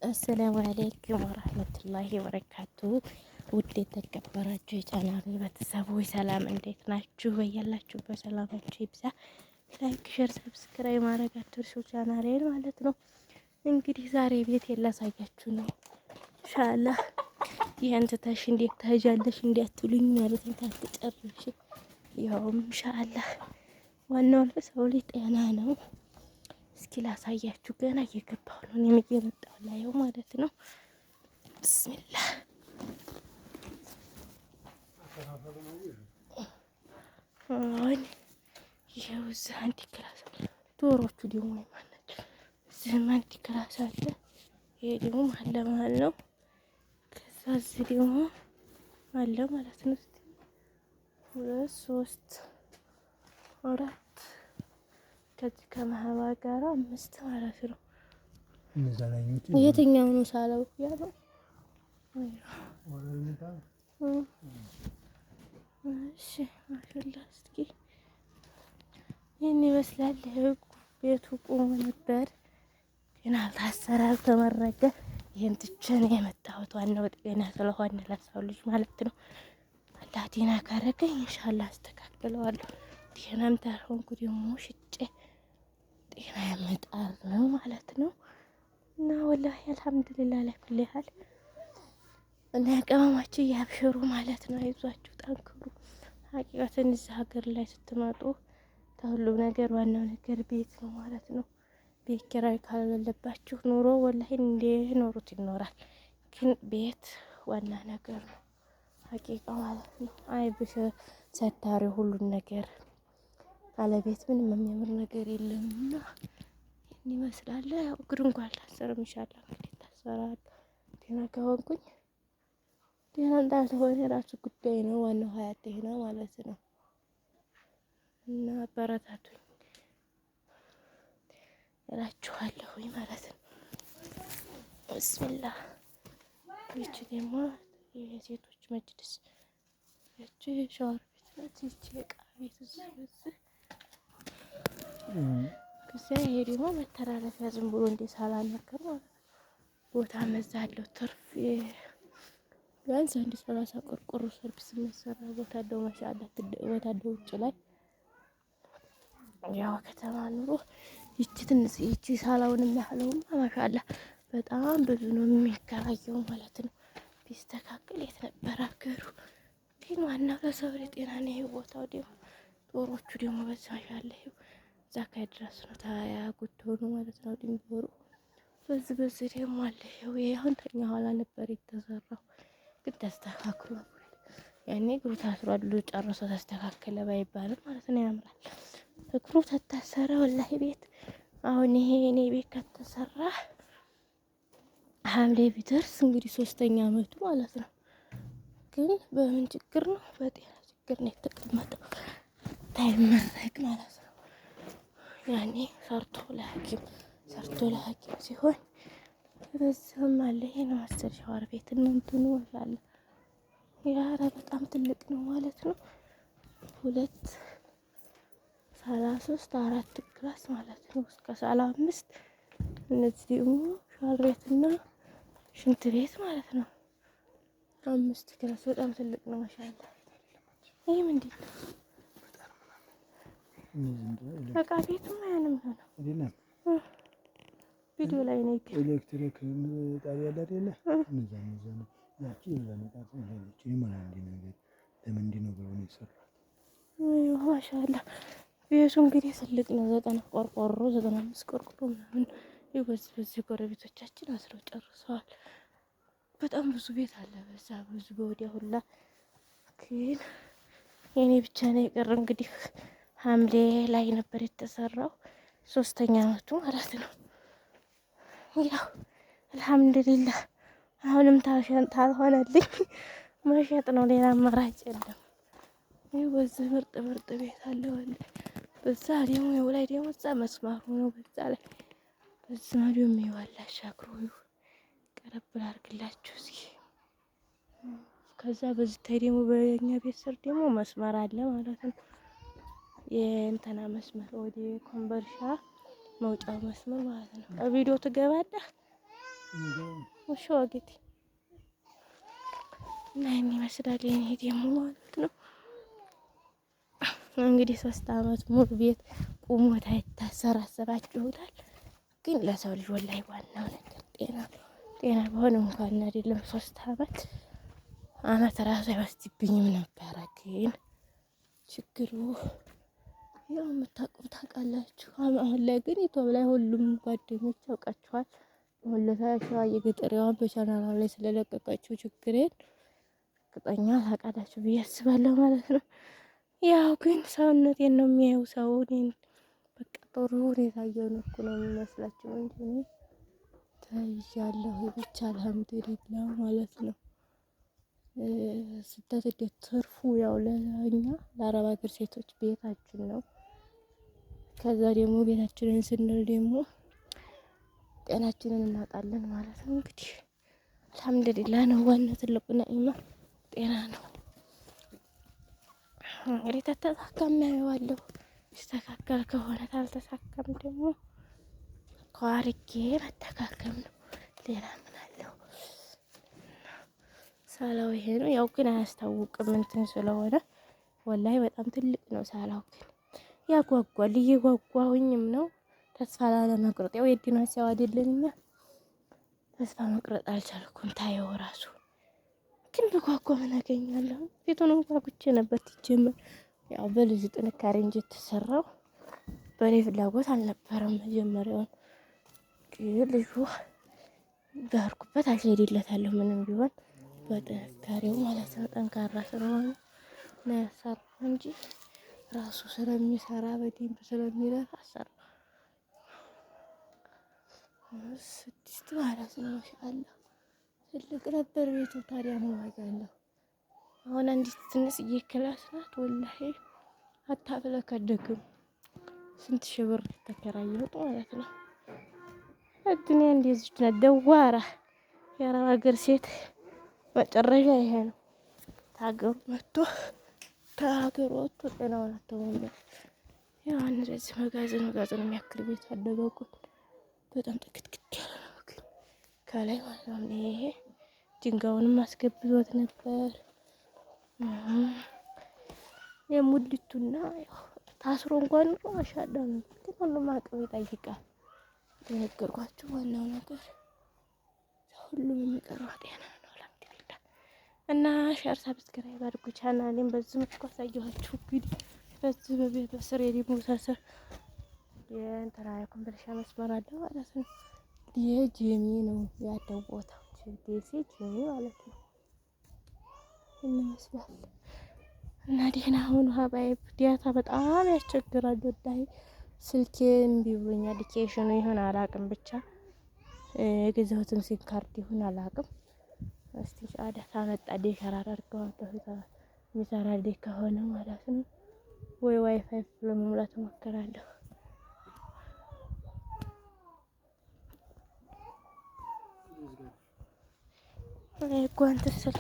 السلام عليكم ورحمة الله وبركاته። ውድ የተከበራችሁ የቻናሌ ቤተሰቦች ሰላም፣ እንዴት ናችሁ? በያላችሁበት ሰላማችሁ ይብዛ። Like፣ share፣ subscribe ማድረግ አትርሱ ቻናሌን ማለት ነው። እንግዲህ ዛሬ ቤት ላሳያችሁ ነው ኢንሻአላህ። ይህን ትተሽ እንዴት ትሄጃለሽ እንዲያትሉኝ ማለት ነው። ታትጨርሽ ያውም ኢንሻአላህ ዋናው ሰው ልጅ ጤና ነው። እስኪ ላሳያችሁ። ገና እየገባሁ ነው እኔም እየመጣሁ ላየው ማለት ነው። ብስሚላህ አሁን ይኸው እዚህ አንድ class፣ ዶሮቹ ደግሞ የማን ናቸው? እዚህም አንድ class አለ። ይሄ ደግሞ መሀል ለመሀል ነው። ከዛ እዚህ ደግሞ አለ ማለት ነው። እስኪ ሁለት፣ ሶስት፣ አራት፣ ከዚህ ከመሀባ ጋር አምስት ማለት ነው። የትኛው ነው ሳለው ያለው? እሺ ማሻአላህ። እስኪ ይህን ይመስላል። ቤቱ ቆሞ ነበር ግን አልታሰረ፣ አልተመረገ። ይህን ትቼ ነው የመጣሁት። ዋናው ጤና ስለሆነ ለሰው ልጅ ማለት ነው። አላህ ጤና ካረገኝ ኢንሻአላህ አስተካክለዋለሁ። ጤናም ታልሆንኩ ደግሞ ሽጬ ጤና ያመጣል ነው ማለት ነው። እና ወላሂ አልሐምዱሊላህ ለኩል ያህል እና ያቀማማችሁ ያብሽሩ ማለት ነው። አይዟችሁ፣ ጠንክሩ። ሀቂቀትን እዚህ ሀገር ላይ ስትመጡ ከሁሉም ነገር ዋናው ነገር ቤት ነው ማለት ነው። ቤት ኪራይ ካለለባችሁ ኑሮ ወላሂ እንደ ኖሩት ይኖራል። ግን ቤት ዋና ነገር ነው ሀቂቃ ማለት ነው። አይ ብሽ ሰታሪ ሁሉን ነገር አለቤት ምንም የሚያምር ነገር የለም። እና ይህን ይመስላል። ያው እግር እንኳን አልታሰረም። ኢንሻአላህ እንግዲህ ታሰራል። ጤና ከሆንኩኝ ጤና እንዳልሆነ የራሱ ጉዳይ ነው። ዋናው ሀያት ጤና ማለት ነው። እና አበረታቱኝ እላችኋለሁኝ ማለት ነው። ብስሚላህ ይቺ ደግሞ የሴቶች መጅልስ፣ ይቺ ሻወር ቤት ናት። ይቺ የዕቃ ቤት እዚህ በዚህ ከዚያ ይሄ ደግሞ መተላለፊያ ዝም ብሎ እንደ ሳላ ነገር ማለት ነው። ቦታ መዛለው ትርፍ ቢያንስ አንድ 30 ቆርቆሮ ሰርቪስ የሚያሰራ ቦታ አለው። ማሻአላህ ትልቅ ቦታ አለው ውጭ ላይ። ያው ከተማ ኑሮ ይቺ ትንሽ ይቺ ሳላውን የሚያህለውማ ማሻአላህ በጣም ብዙ ነው የሚከራየው ማለት ነው። ቢስተካከል የት ነበር አገሩ። ግን ዋናው ለሰው ልጅ ጤና ነው። ይሄ ቦታው ደግሞ ጦሮቹ ደግሞ በዛ ማሻአላህ ይኸው እዛ ድረስ ነው ታያጉት ሆኖ ማለት ነው ድንበሩ። በዚህ በዚህ ደግሞ አለ። ይኸው ይሄ አሁን ተኛ ኋላ ነበር የተሰራው ግን ተስተካክሏል። ያኔ እግሩ ታስሯል ጨርሶ ተስተካከለ ባይባልም ማለት ነው ያምራል። እግሩ ተታሰረ ወላሂ ቤት አሁን ይሄ እኔ ቤት ከተሰራ ሐምሌ ቢደርስ እንግዲህ ሶስተኛ አመቱ ማለት ነው። ግን በምን ችግር ነው? በጤና ችግር ነው የተቀመጠው ታይመረቅ ማለት ነው። ያኔ ሰርቶ ለሐኪም ሰርቶ ለሐኪም ሲሆን በዚህም አለ። ይሄ ነው መሰል ሻወር ቤት እና እንትኑ አለ። ያረ በጣም ትልቅ ነው ማለት ነው። ሁለት ሳላ ሶስት አራት class ማለት ነው እስከ ሳላ አምስት። እነዚህ ደግሞ ሻወር ቤትና ሽንት ቤት ማለት ነው። አምስት class በጣም ትልቅ ነው። ማሻአላ። ይሄ ምንድን ነው? እቃ ቤቱ ምንም ነው። ቪዲዮ ላይ ነው። ኤሌክትሪክ ጣቢያ አለ አይደለ? እነዛ እነዛ ነው። ያቺ የዛ ምጣድ ሌሎች የማን አንድ ነገር ለምንድን ነው ብለው ነው የሰሯት? ማሻአላ ቤቱ እንግዲህ ትልቅ ነው። 90 ቆርቆሮ 95 ቆርቆሮ ምናምን። ይኸው በዚህ በዚህ ጎረቤቶቻችን አስረው ጨርሰዋል። በጣም ብዙ ቤት አለ በዛ ብዙ በወዲያ ሁላ፣ ግን የኔ ብቻ ነው የቀረ። እንግዲህ ሐምሌ ላይ ነበር የተሰራው ሶስተኛ አመቱ ማለት ነው። ያው አልሐምዱሊላህ አሁንም ታልሆነልኝ መሸጥ ነው፣ ሌላ አማራጭ የለም። ይኸው በዚህ ምርጥ ምርጥ ቤት አለ ወላሂ። በዛ ደግሞ ይኸው ላይ ደግሞ እዛ መስማሩ ነው። በዛ ላይ በዚህ ማዶ የሚዋላ አሻግሮ ቀረብ ላድርግላችሁ እስኪ። ከዛ በዚህ ታይ ደግሞ በእኛ ቤት ስር ደግሞ መስመር አለ ማለት ነው። የእንትና መስመር ወደ ኮምቦልቻ መውጫው መስመር ማለት ነው። ቪዲዮ ትገባለህ። ወሽ ወግቲ እና ይሄን ይመስላል የኔ ደግሞ ማለት ነው። እንግዲህ 3 አመት ሙሉ ቤት ቁሞ ታይታሰር አስባችሁታል። ግን ለሰው ልጅ ወላሂ ዋናው ነገር ጤና ነው። ጤና በሆነ እንኳን አይደለም 3 አመት አመት ራሱ አይወስድብኝም ነበረ። ግን ችግሩ ያው የምታውቁ ታውቃላችሁ። አሁን ላይ ግን ዩቲዩብ ላይ ሁሉም ጓደኞች ያውቃችኋል። አሁን ለታያችሁ የገጠሪዋን በቻናሏ ላይ ስለለቀቀችው ችግሬን እርግጠኛ ታውቃላችሁ ብዬ አስባለሁ ማለት ነው። ያው ግን ሰውነቴን ነው የሚያየው ሰው እኔን በቃ ጥሩ ሁኔታ እየሆንኩ ነው የሚመስላቸው እንጂ እኔ ተይዣለሁ ብቻ አልሐምዱሊላህ ማለት ነው። ስደት እንዴት ትርፉ ያው ለእኛ ለአረብ ሀገር ሴቶች ቤታችን ነው። ከዛ ደግሞ ቤታችንን ስንል ደግሞ ጤናችንን እናጣለን ማለት ነው። እንግዲህ አልሐምዱሊላህ ነው ዋናው ትልቁ ነዒማ ጤና ነው። እንግዲህ ተተሳካም ያየዋለሁ። ይስተካከል ከሆነ ታልተሳካም ደግሞ ከዋርጌ መተካከም ነው። ሌላ ምን አለው? ሳላው ይሄ ነው። ያው ግን አያስታውቅም እንትን ስለሆነ ወላሂ በጣም ትልቅ ነው። ሳላው ግን ያጓጓል። እየጓጓሁኝም ነው ተስፋ ላለመቁረጥ ያው የዲና ሰው አይደለን እኛ ተስፋ መቁረጥ አልቻልኩም። ታየው ራሱ ግን በጓጓ ምን አገኛለሁ? ቤቱንም ጓጉቼ ነበር ትጀምር ያው በልጁ ጥንካሬ እንጂ የተሰራው በእኔ ፍላጎት አልነበረም። መጀመሪያውን ግን ልጁ በርኩበት አልሄድለታለሁ ምንም ቢሆን በጥንካሬው ማለት ነው። ጠንካራ ስለሆነ ነው ያሰራው እንጂ ራሱ ስለሚሰራ በደንብ ስለሚለፋ አሰራ 6 ማለት ነው። ማሻአላ ትልቅ ነበር ቤቱ። ታዲያ ምን ዋጋ አለው? አሁን አንዲት ትንሽዬ class ናት። ወላሂ አታፍለከድግም። ስንት ሺህ ብር ተከራየሁት ማለት ነው። እድኔ እንደዚች ናት። ደዋራ የአረብ ሀገር ሴት መጨረሻ ይሄ ነው። ታገሩ መጥቶ ከሀገሩ ወጥቶ ጤናውን አጥቶ መመለስ። ያው እንደዚህ መጋዘን መጋዘን የሚያክል ቤት አለ በጎን በጣም ጥቅጥቅ ያለ ነው ግን ከላይ ማለት ነው። ይሄ ድንጋዩንም አስገብቶት ነበር። የሙሊቱና ያው ታስሮ እንኳን ኑሮ ማሻአላ ነው። ግን ሁሉም አቅም ይጠይቃል። እንደነገርኳችሁ ዋናው ነገር ሁሉም የሚቀረው ጤና ነው። አልሐምዱሊላህ። እና share subscribe አድርጉ ቻናሌን። በዚህ መልኩ አሳየኋችሁ። እንግዲህ በዚህ በቤት በስር የዲሞ ሰስር የእንትና የኮምቦልቻ መስመር አለ ማለት ነው። የጄሚ ነው ያለው ቦታው ደሴ ጄሚ ማለት ነው ይመስላል። እና ደህና ሁኑ ሀባይብ። data በጣም ያስቸግራል። ወላሂ ስልኬ እምቢ ብሎኛል። ሎኬሽኑ ይሁን አላቅም፣ ብቻ የገዛሁትም ሲም ካርድ ይሁን አላቅም። እስቲ data መጣ share አደርገዋለሁ የሚሰራልኝ ከሆነ ማለት ነው። ወይ ዋይፋይ ለመሙላት እሞክራለሁ። ጓንት ስል